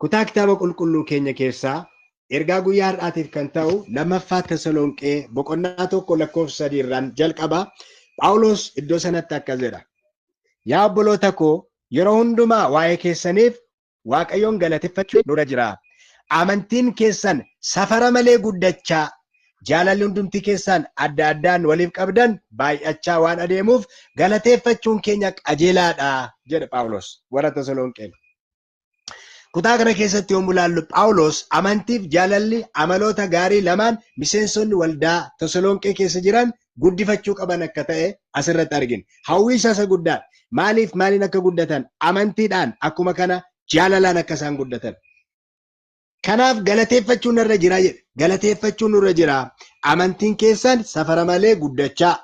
Kutaa kitaaba qulqulluu keenya keessaa ergaa guyyaa har'aatiif kan ta'u lammaffaa Tasalonqee boqonnaa 1 lakkoofsa 3 irraan jalqaba. Phaawulos iddoo sanatti akkas jedha. Yaa obboloota koo, yeroo hundumaa waa'ee keessaniif Waaqayyoon galateeffachuu nurra jira. Amantiin keessan safara malee guddachaa, jaalalli hundumti keessan adda addaan waliif qabdan baay'achaa waan adeemuuf galateeffachuun keenya qajeelaadha jedhe Phaawulos warra Tasalonqeen. Kutaa kana keessatti yommuu ilaallu Phaawulos amantiif jaalalli amaloota gaarii lamaan miseensonni waldaa Tasalonqee keessa jiran guddifachuu qaban akka ta'e asirratti argina. Hawwii isaa isa guddaa maaliif maaliin akka guddatan amantiidhaan akkuma kana jaalalaan akka isaan guddatan. Kanaaf galateeffachuun nurra jira jedhe. Galateeffachuun nurra jira. Amantiin keessan safara malee guddachaa.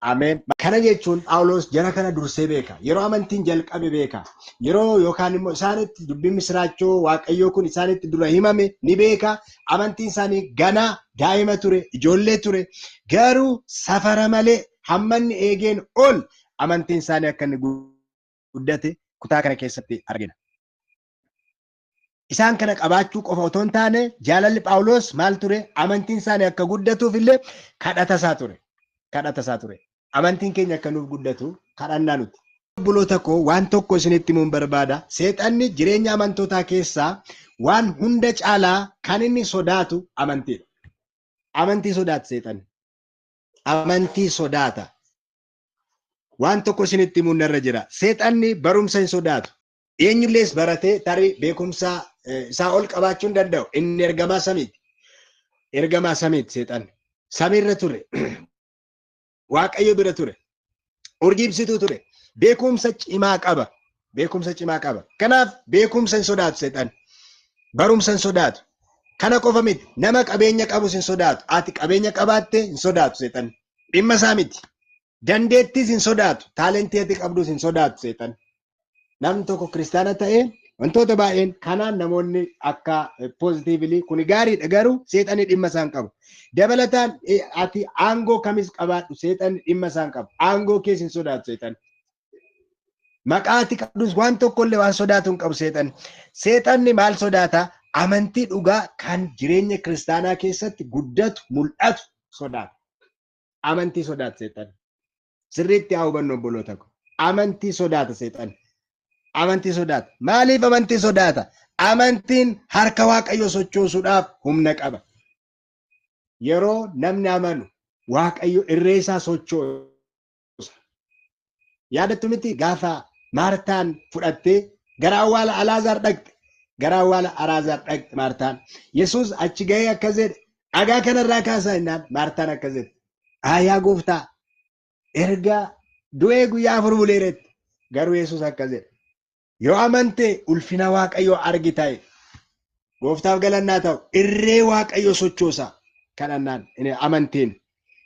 Ameen. Kana jechuun Phaawulos jara kana dursee beeka. Yeroo amantiin jalqabe beeka. Yeroo yookaan immoo isaanitti dubbiin misiraachoo Waaqayyoo kun isaanitti dura himame ni beeka. Amantiin isaanii ganaa daa'ima ture, ijoollee ture. Garuu safara malee hammanni eegeen ol amantiin isaanii akka inni guddate kutaa kana keessatti argina. Isaan kana qabaachuu qofa otoo hin taane jaalalli Phaawulos maal ture? Amantiin isaanii akka guddatuuf illee kadhata isaa ture. Kadhata isaa ture. Amantiin keenya akka nuuf guddatu kadhannaa nuti. Obboloota koo, waan tokko isinitti himuun barbaada. Seexanni jireenya amantootaa keessaa waan hunda caalaa kan inni sodaatu amantiidha. Amantii sodaata seexanni. Amantii sodaata. Waan tokko isinitti himuun narra jira. Seexanni barumsa hin sodaatu. Eenyullees baratee tarii beekumsa isaa ol qabaachuu hin danda'u. Inni ergamaa samiiti. Ergamaa samiiti seexanni. Samiirra ture. Waaqayyo bira ture. Urjii ibsituu ture. Beekumsa cimaa qaba. Beekumsa cimaa qaba. Kanaaf beekumsa hin sodaatu seexanni. Barumsa hin sodaatu. Kana qofa miti. Nama qabeenya qabus hin sodaatu. Ati qabeenya qabaatte hin sodaatu seexanni. Dhimma isaa miti. Dandeettiis hin sodaatu. Taalentii ati qabdus hin sodaatu seexanni. Namni tokko kiristaana ta'ee wantoota baay'een kanaan namoonni akka positively kuni gaariidha, garuu seexanni dhimma isaan qabu. Dabalataan ati aangoo kamis qabaadhu seexanni dhimma isaan qabu. Aangoo kees hin sodaatu seexanni. Maqaa ati qabdus waan tokkollee waan sodaatu hin qabu seexanni. Seexanni maal sodaata? Amantii dhugaa kan jireenya kiristaanaa keessatti guddatu mul'atu sodaata. Amantii sodaata seexanni. Sirriitti haa hubannu, obboloota ko. Amantii sodaata seexanni. Amantii sodaata. Maaliif amantii sodaata? Amantiin harka Waaqayyoo sochoosuudhaaf humna qaba. Yeroo namni amanu Waaqayyo irree isaa sochoosa. Yaadattu miti, gaafa Maartaan fudhattee gara awwaala Alaazaar dhaqxe. Gara awwaala Alaazaar dhaqxe Maartaan. Yesuus achi ga'ee akkas jedhe. Dhagaa kanarraa kaasaa jennaan Maartaan akkas jette. Yaa gooftaa, erga du'ee guyyaa 4 buleeretti. Garuu Yesuus akkas jedhe. Yoo amante ulfina Waaqayyoo argita. Gooftaaf galannaa ta'u, irree Waaqayyoo sochoosa kadhannaan amantiin.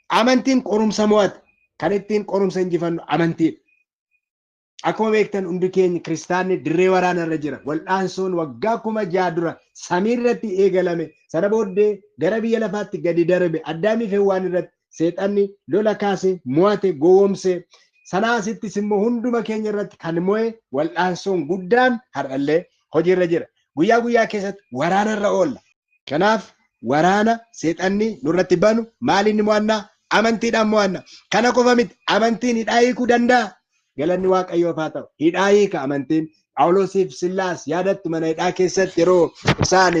Amantiin qorumsa mo'ata. Kan ittiin qorumsa injifannu amantiidha. Akkuma beektan hundi keenya kiristaanni dirree waraana irra jira. Wal'aansoon waggaa 6000 dura samii irratti eegalame sana booddee gara biyya lafaatti gadi darbe. Addaamii fi Hewwaan irratti seexanni lola kaase, mo'ate, gowwoomse. Sanaa asittis immoo hunduma keenya irratti kan mo'e wal'aansoon guddaan har'allee hojiirra jira. Guyyaa guyyaa keessatti waraana irra oolla. Kanaaf waraana seexanni nurratti banu maaliin mo'annaa? Amantiidhaan mo'anna. Kana qofa miti, amantiin hidhaa hiikuu danda'a. Galanni Waaqayyoof haa ta'u. Hidhaa hiika amantiin. Phaawulosiif Sillaas yaadattu, mana hidhaa keessatti yeroo isaan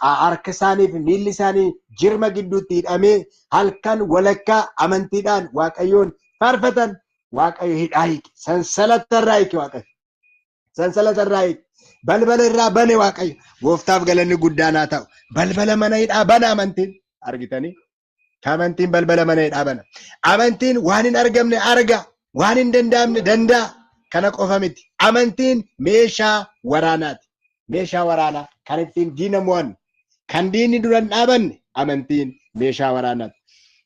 harka isaanii fi miilli isaanii jirma gidduutti hidhamee halkan walakkaa amantiidhaan Waaqayyoon faarfatan, Waaqayyo hidhaa hiike. Sansalata irraa hiike Waaqayyo. Sansalata irraa hiike. Balbala irraa bane Waaqayyo. Gooftaaf galanni guddaan haa ta'u. Balbala mana hidhaa bana amantiin. Argitanii? Amantiin balbala mana hidhaa bana. Amantiin waan hin argamne arga. Waan hin danda'amne danda'a. Kana qofa miti. Amantiin meeshaa waraanaati. Meeshaa waraanaa kan ittiin diina mo'annu. Kan diinni dura hin dhaabanne amantiin meeshaa waraanaati.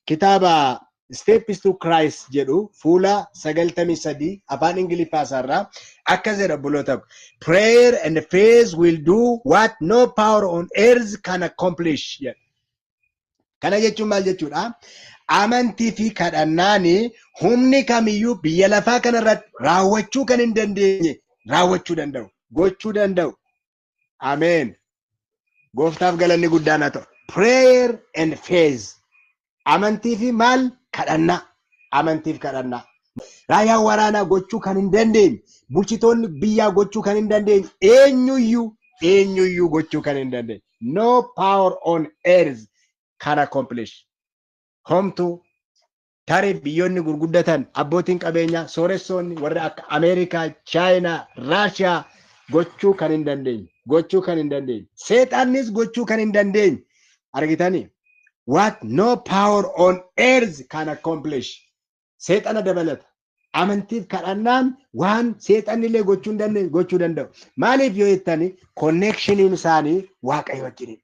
Kitaaba Steps to Christ jedhu fuula 93 afaan Ingiliffaa isaarraa akkas jedha, obboloota. "Prayer and faith will do what no power on earth can accomplish" jedha. Kana jechuun maal jechuudha? Amantii fi kadhannaan humni kamiyyuu biyya lafaa kanarratti raawwachuu kan hin dandeenye raawwachuu danda'u, gochuu danda'u. Ameen. Gooftaaf galanni guddaan haa ta'u. Prayer and faith. Amantii fi maal? Kadhannaa. Amantiif kadhannaa. Raayyaan waraanaa gochuu kan hin dandeenye, bulchitoonni biyyaa gochuu kan hin dandeenye, eenyuyyuu gochuu kan hin dandeenye. No power on earth can accomplish. Homtuu tarii biyyoonni gurguddatan, abbootiin qabeenyaa, sooressoonni warra akka Ameerikaa, Chaayinaa, Raashiyaa gochuu kan hin dandeenye. Gochuu kan hin dandeenye. Seexannis gochuu kan hin dandeenye. Argitanii? What no power on earth can accomplish. Seexana dabalata. Amantiif kadhannaan waan seexanni illee gochuu hin dandeenye gochuu danda'u. Maaliif yoo jettani, connectioniin isaanii Waaqayyo wajjin.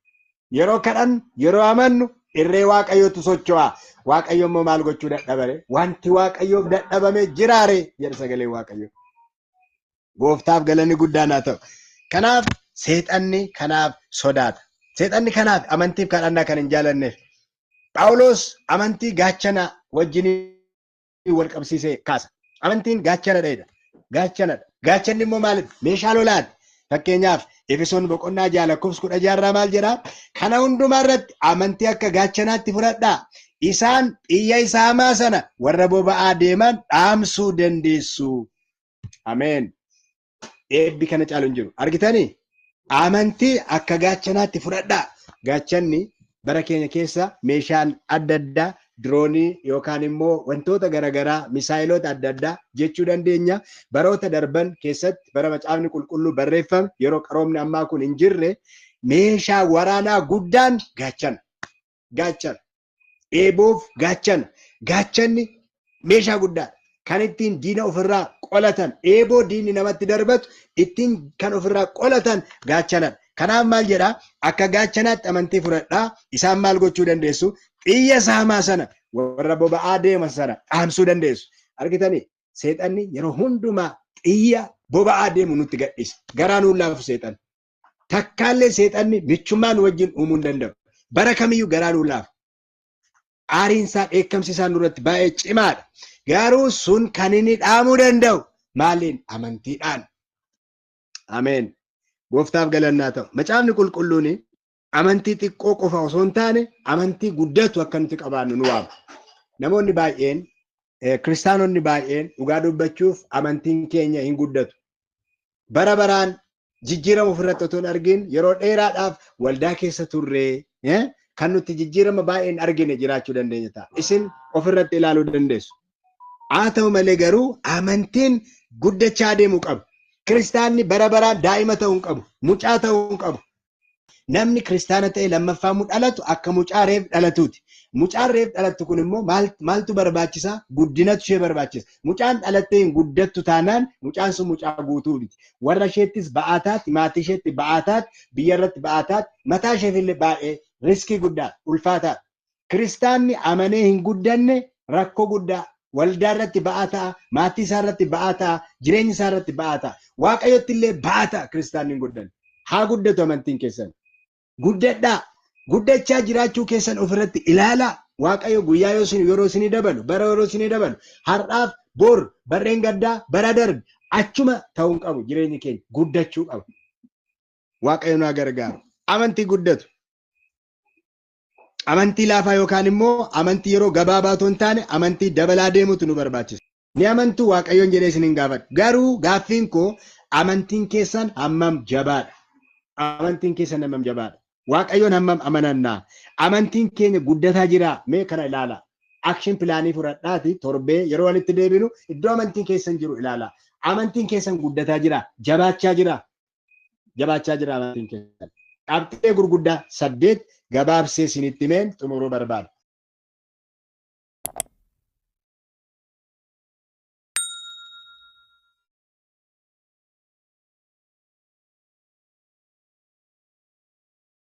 Yeroo kadhannu, yeroo amannu, irree Waaqayyootu socho'a. Waaqayyo immoo maal gochuu dadhabare? Wanti Waaqayyoof dadhabame jiraare jedha sagalee Waaqayyo. Gooftaaf galanni guddaan haa ta'u. Kanaaf seexanni kanaaf sodaata. Seexanni kanaaf amantiif kadhannaa kan hin jaalanneef. Phaawulos amantii gaachana wajjin wal qabsiisee kaasa. Amantiin gaachana dha. Gaachanadha. Gaachanni immoo maalidha? Meeshaa lolaati. Fakkeenyaaf, Efesoon boqonnaa 6 lakkoofsa 16 irraa maal jedhaa? "Kana hundumaa irratti amantii akka gaachanaatti fudhadhaa. Isaan xiyya isaa hamaa sana warra boba'aa deeman dhaamsuu dandeessu." Ameen. Eebbi kana caalu hin jiru. Argitanii? Amantii akka gaachanaatti fudhadhaa. Gaachanni bara keenya keessa meeshaan adda addaa, diroonii yookaan immoo wantoota garaagaraa, misaayiloota adda addaa jechuu dandeenya. Baroota darban keessatti, bara Macaafni Qulqulluu barreeffame, yeroo qaroomni ammaa kun hin jirre, meeshaa waraanaa guddaan gaachana. Gaachana. Eeboof gaachana. Gaachanni meeshaa guddaa kan ittiin diina ofirraa qolatan, eeboo diinni namatti darbatu ittiin kan ofirraa qolatan gaachanadha. Kanaaf maal jedhaa? Akka gaachanaatti amantii fudhadhaa, isaan maal gochuu dandeessu? Xiyya hamaa sana warra boba'aa deeman sana dhaamsuu dandeessu. Argitanii, seexanni yeroo hundumaa xiyya boba'aa deemu nutti gadhiisa. Garaa nuun laafu seexanni. Takkaallee seexanni michummaa nu wajjin uumuu hin danda'u. Bara kamiyyuu garaa nuun laafu. Aariin isaa, dheekkamsi isaa nurratti baay'ee cimaadha. Garuu sun kan inni dhaamuu danda'u maaliin? Amantiidhaan. Ameen. Gooftaaf galannaa ta'u. Macaafni Qulqulluun amantii xiqqoo qofa osoo hin taane amantii guddatu akka nuti qabaannu nu waama. Namoonni baay'een, kiristaanonni baay'een, dhugaa dubbachuuf amantiin keenya hin guddatu. Bara baraan jijjiirama ofirratti otoo hin argin yeroo dheeraadhaaf waldaa keessa turree kan nuti jijjiirama baay'een argine jiraachuu dandeenya ta'a. Isin ofirratti ilaaluu dandeessu. Haa ta'u malee garuu amantiin guddachaa deemuu qaba. Kiristaanni bara baraan daa'ima ta'uu hin qabu. Mucaa ta'uu hin qabu. Namni kiristaana ta'e lammaffaa dhalatu akka mucaa reef dhalatuuti. Mucaan reef dhalattu kun immoo maaltu barbaachisa? Guddinatu ishee barbaachisa. Mucaan dhalattee hin guddattu taanaan mucaan sun mucaa guutuu miti. Warra isheettis ba'aa taati, maatii isheetti ba'aa taati, biyya irratti ba'aa taati, mataa isheef illee baay'ee risk guddaa, ulfaataadha. Kiristaanni amanee hin guddanne rakkoo guddaa, waldaa irratti ba'aa ta'a, maatii isaa irratti ba'aa ta'a, jireenya isaa irratti ba'aa ta'a. Waaqayyotti illee ba'aa ta'a kiristaanni hin guddanne. Haa guddatu amantiin keessan. Guddadhaa. Guddachaa jiraachuu keessan ofirratti ilaalaa. Waaqayyo guyyaa yoo isin yeroo isinii dabalu, bara yeroo isinii dabalu, har'aaf bor, barreen gaddaa, bara darbe achuma ta'uu hin qabu, jireenyi keenya guddachuu qaba. Waaqayyo nu haa gargaaru. Amantii guddatu. Amantii laafaa yookaan immoo amantii yeroo gabaabaa otoo hin taane amantii dabalaa deemutu nu barbaachisa. Ni amantuu Waaqayyoon jedhee isin hin gaafadhu. Garuu gaaffiin koo, amantiin keessan hammam jabaadha? Amantiin keessan hammam jabaadha? Waaqayyoon hammam amanannaa? Amantiin keenya guddataa jira? Mee kana ilaala. Action planii fudhadhaati torbee yeroo walitti deebinu iddoo amantiin keessan jiru ilaala. Amantiin keessan guddataa jira? Jabaachaa jira? Jabaachaa jira amantiin keessan? Qabxee gurguddaa saddeet gabaabsee isinitti himeen xumuruu barbaada.